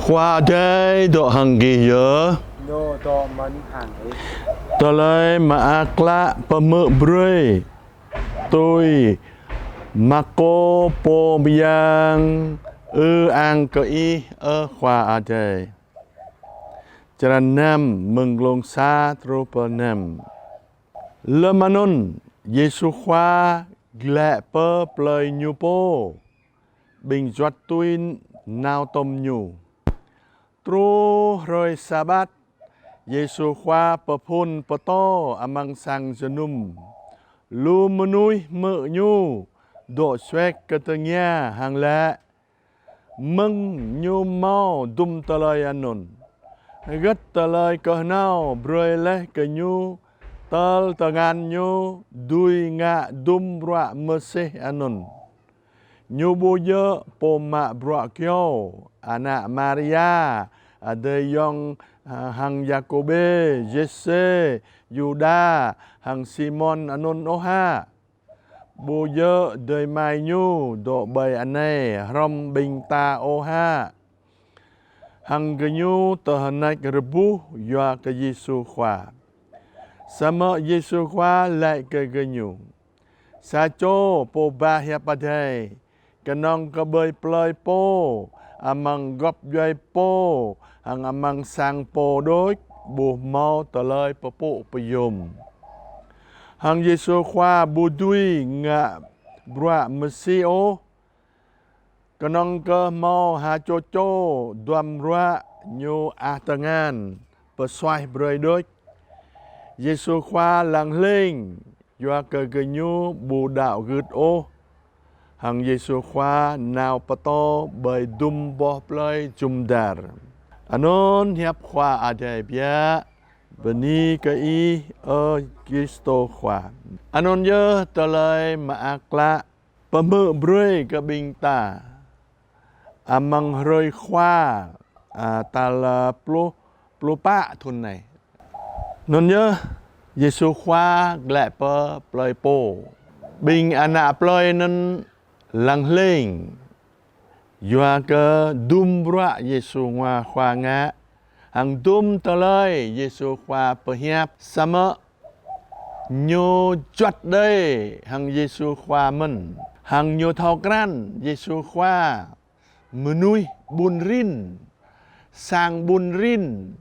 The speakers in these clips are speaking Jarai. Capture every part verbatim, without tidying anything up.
Khua Adai dŏ hăng gih yơh. Ñu dŏ mơ̆n hăng ih. Tơlơi mơak klă pơhmư̆ brơi tui Markô pô mơyang. Ư-ang kơ Ih, ơ Khua Adai. Črăn năm, mơ̆ng glông sa truh pơ năm. Lơm anŭn, Yêsu Khua glaĭ pơ plơi Ñu pô, ƀing juăt tui nao tŏm Ñu. Truh hrơi Sabat, Yêsu Khua pơphun pơtô amăng sang jơnum. Lu mơnuih hmư̆ Ñu dŏ suek kơ tơngia hăng laĭ: Mơ̆ng Ñu hmâo dŭm tơlơi anŭn? Hơget tơlơi kơhnâo brơi laih kơ Ñu tơl tơngan Ñu dưi ngă dŭm bruă mơsêh anŭn? Ñu ƀu djơ̆ pô mă bruă kyâo, ană Maria, adơi ayŏng, a, hăng Yakôbê, Yôsê, Yuđa, hăng Simôn anŭn ôh hă? Ƀu djơ̆ adơi amai Ñu dŏ ƀơi anai hrŏm ƀing ta ôh hă? Hăng gơñu tơhneč rơbuh yua kơ Yêsu Khua. Samơ̆ Yêsu Khua laĭ kơ gơñu: Sa čô pô ba hiăp Adai, kơnơ̆ng kơ ƀơi plơi pô, amăng gŏp djuai pô, hăng amăng sang pô đôč, ƀu hmâo tơlơi pơpŭ pơyôm. Hăng Yêsu Khua ƀu dưi ngă bruă mơsêh ôh. Kơnơ̆ng kơ hmâo ha čô čô duăm ruă Ñu ah tơngan pơsuaih brơi đôč. Yêsu Khua lăng hlĕng yua kơ gơñu ƀu đaŏ gưt ôh. Hăng Yêsu Khua nao pơtô ƀơi dŭm boh plơi jum dar. Anŭn hiăp Khua Adai biă. Bơni kơ Ih, ơ Kristô Khua. Anŭn yơh tơlơi mơak klă pơhmư̆ brơi kơ ƀing ta amăng hrơi Khua, a, tal, a, pluh, pluh pă thŭn anai. Anŭn yơh Yêsu Khua glaĭ pơ plơi pô. Ƀing ană plơi anŭn lăng hlĕng yua kơ dŭm bruă Yêsu Khua ngă, hăng dŭm tơlơi Yêsu Khua pơhiăp. Samơ̆ ñu juăt đơi hăng Yêsu Khua mơ̆n, hăng ñu thâo krăn Yêsu Khua mơnuih ƀun rin, sang ƀun rin.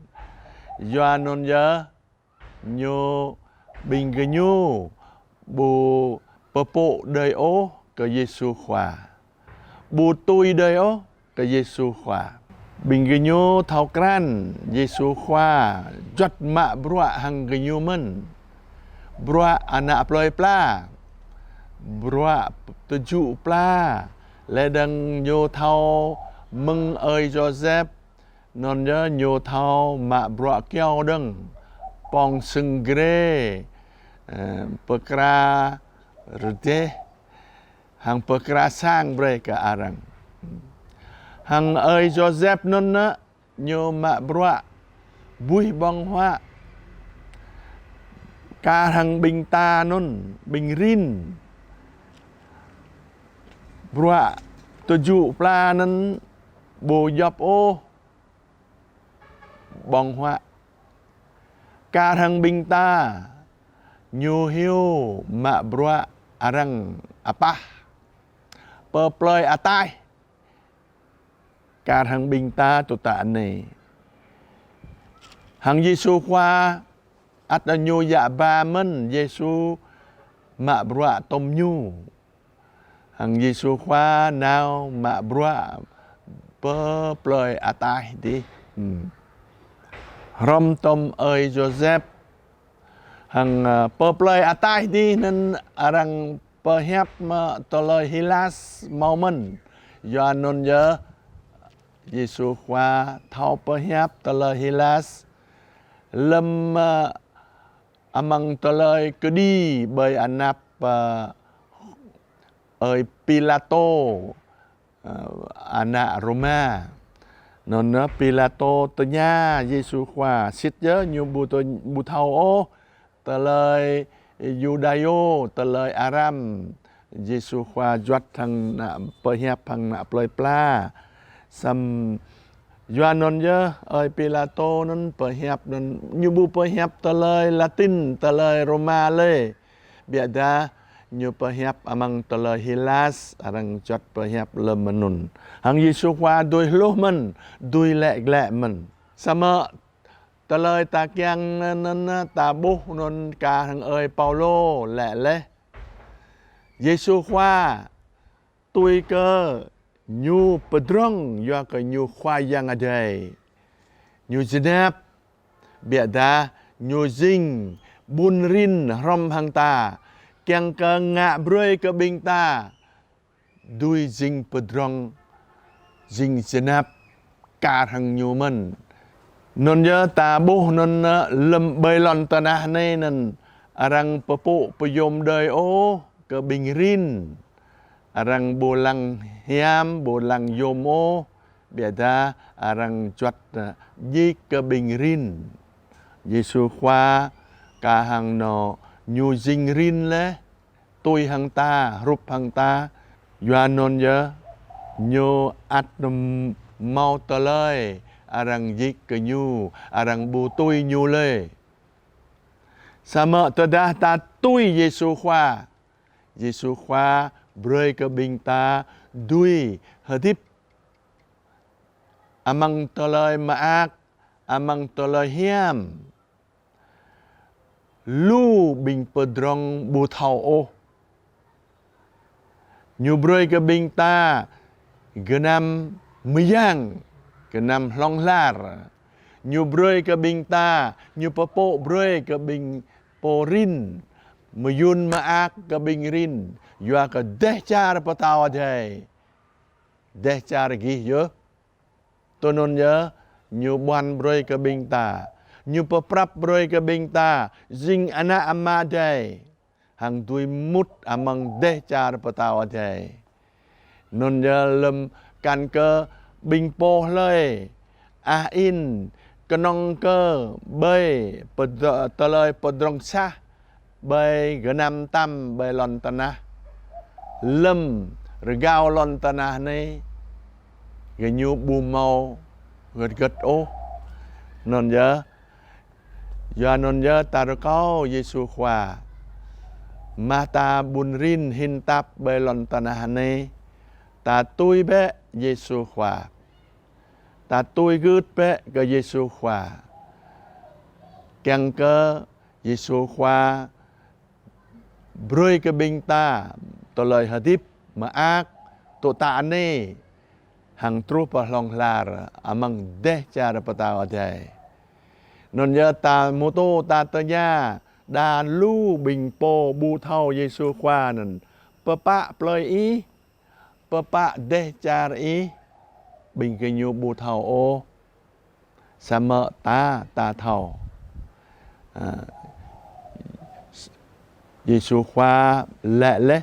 Yua anŭn yơh ñu, ƀing gơñu ƀu pơpŭ đơi ôh kơ Yêsu Khua, ƀu tui đơi ôh kơ Yêsu Khua. Ƀing gơñu thâo krăn Yêsu Khua juăt mă bruă hăng gơñu mơ̆n. Bruă ană plơi pla, bruă tơjŭ pla, lĕ dơ̆ng ñu thâo mơ̆ng ơi Yôsep, anŭn yơh ñu thâo mă bruă kyâo dơ̆ng, pŏng sưng grê, ơ, pơkra rơdêh, hăng pơkra sang brơi kơ arăng. Hăng ơi Yôsep anŭn nă, ñu mă bruă buih ƀơ̆ng huă, kar hăng ƀing ta anŭn, ƀing rin. Bruă tơjŭ pla anŭn ƀu djŏp ôh ƀơ̆ng huă. Kar hăng ƀing ta, ñu hyu mă bruă arăng apah pơ plơi ataih. Kar hăng ƀing ta tŭ ta anai. Hăng Yêsu Khua ăt ñu djă ba mơ̆n, Yêsu mă bruă tŏm ñu. Hăng Yêsu Khua nao mă bruă pơ plơi ataih dih. Hmm. Hrŏm tŏm ơi Yôsep. Hăng, ơ, pơ plơi ataih dih anŭn arăng pơhiăp mă tơlơi hilas hmâo mơ̆n. Yua anŭn yơh Yêsu Khua thâo pơhiăp tơlơi hilas. Lơm, ơ, amăng tơlơi kơđi ƀơi anăp, ơ, ơi Pilatô, ơ, ană Rôma. Anŭn yơh Pilatô tơña Yêsu Khua, sĭt yơh ñu ƀu tơ-, ƀu thâo ôh tơlơi Yuđayô, tơlơi Aram. Yêsu Khua juăt hăng ană pơhiăp hăng ană plơi pla. Samơ̆ Yua anŭn yơh, ơi Pilatô anŭn pơhiăp anŭn, ñu ƀu pơhiăp tơlơi Latin, tơlơi Rôma lơi. Biă dah ñu pơhiăp amăng tơlơi Hilas, arăng juăt pơhiăp lơm anŭn. Hăng Yêsu Khua dưi hluh mơ̆n, dưi lĕ glĕ mơ̆n. Samơ̆ tơlơi ta kiăng anŭn, ta ƀuh anŭn kar hăng ơi Paulô lĕ laih. Yêsu Khua tui kơ ñu pơdrŏng yua kơ ñu Khua Yang Adai. Ñu jơnap, biă dah ñu jing ƀun rin hrŏm hăng ta, kiăng kơ ngă brơi kơ ƀing ta dưi jing pơdrŏng, jing jơnap kar hăng ñu mơ̆n. Anŭn yơh ta ƀuh anŭn, ơ, lơm ƀơi lŏn tơnah anai anŭn arăng pơpŭ pơyom đơi ôh kơ ƀing rin. Arăng ƀu lăng hiam, ƀu lăng yom ôh, biă dah arăng juăt, ơ, djik kơ ƀing rin. Yêsu Khua kar hăng ñu, ñu jing rin laih, tui hăng ta, hrup hăng ta. Yua anŭn yơh, ñu ăt hmâo tơlơi arăng djik kơ ñu, arăng ƀu tui ñu lơi. Samơ̆ tơdah ta tui Yêsu Khua, Yêsu Khua brơi kơ ƀing ta dưi hơdip amăng tơlơi mơak, amăng tơlơi hiam. Lu ƀing pơdrŏng ƀu thâo ôh. Ñu brơi kơ ƀing ta gơnam mơyang, gơnam hlŏng lar. Ñu brơi kơ ƀing ta, ñu pơpŭ brơi kơ ƀing pô rin, mơyŭn mơak kơ ƀing rin, yua kơ dêh čar Pơtao Adai, dêh čar gih yơh. Tui anŭn yơh, ñu ƀuăn brơi kơ ƀing ta, ñu pơprăp brơi kơ ƀing ta jing ană Ama Adai, hăng dưi mŭt amăng dêh čar Pơtao Adai. Anŭn yơh lơm kăn kơ ƀing pô hlơi ah in kơnơ̆ng kơ ƀơi pơdrŏ-, tơlơi pơdrŏng sah ƀơi gơnam tam ƀơi lŏn tơnah. Lơm rơgao lŏn tơnah anai, gơñu ƀu hmâo hơget hơget ôh. Anŭn yơh, yua anŭn yơh ta rơkâo Yêsu Khua. Mơ̆ ta ƀun rin hin tap ƀơi lŏn tơnah anai, ta tui bĕ Yêsu Khua. Ta tui gưt bĕ kơ Yêsu Khua. Kiăng kơ Yêsu Khua brơi kơ ƀing ta tơlơi hơdip mơak, tŏ ta anai, hăng truh pơ hlŏng lar amăng dêh čar Pơtao Adai. Anŭn yơh ta mơtô ta tơña, đa lu ƀing pô ƀu thâo Yêsu Khua anŭn, pơpă plơi ih, pơpă dêh čar ih, ƀing gơñu ƀu thâo ôh. Samơ̆ ta, ta thâo. Ơ, Yêsu Khua lĕ laih,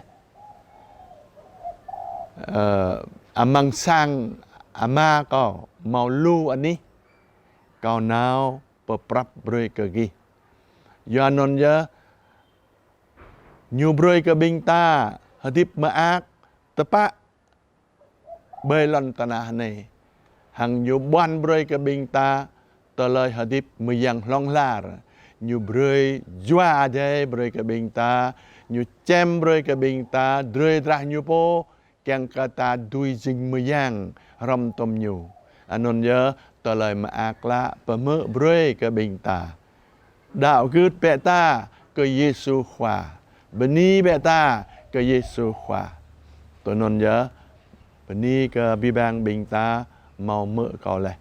ơ, amăng sang Ama kâo hmâo lu anih, kâo nao pơprăp brơi kơ gih. Yua anŭn yơh, ñu brơi kơ ƀing ta hơdip mơak, tơpă ƀơi lŏn tơnah anai. Hăng ñu ƀuăn brơi kơ ƀing ta tơlơi hơdip mơyang hlŏng lar. Ñu brơi Jua Adai brơi kơ ƀing ta, ñu čem brơi kơ ƀing ta, drơi drah ñu pô, kiăng kơ ta dưi jing mơyang hrŏm tom ñu. Anŭn yơh tơlơi mơak klă pơhmư̆ brơi kơ ƀing ta. Đaŏ gưt bĕ ta kơ Yêsu Khua. Bơni bĕ ta kơ Yêsu Khua. Tui anŭn yơh, bơni kơ abih bang ƀing ta hmâo hmư̆ kâo laih.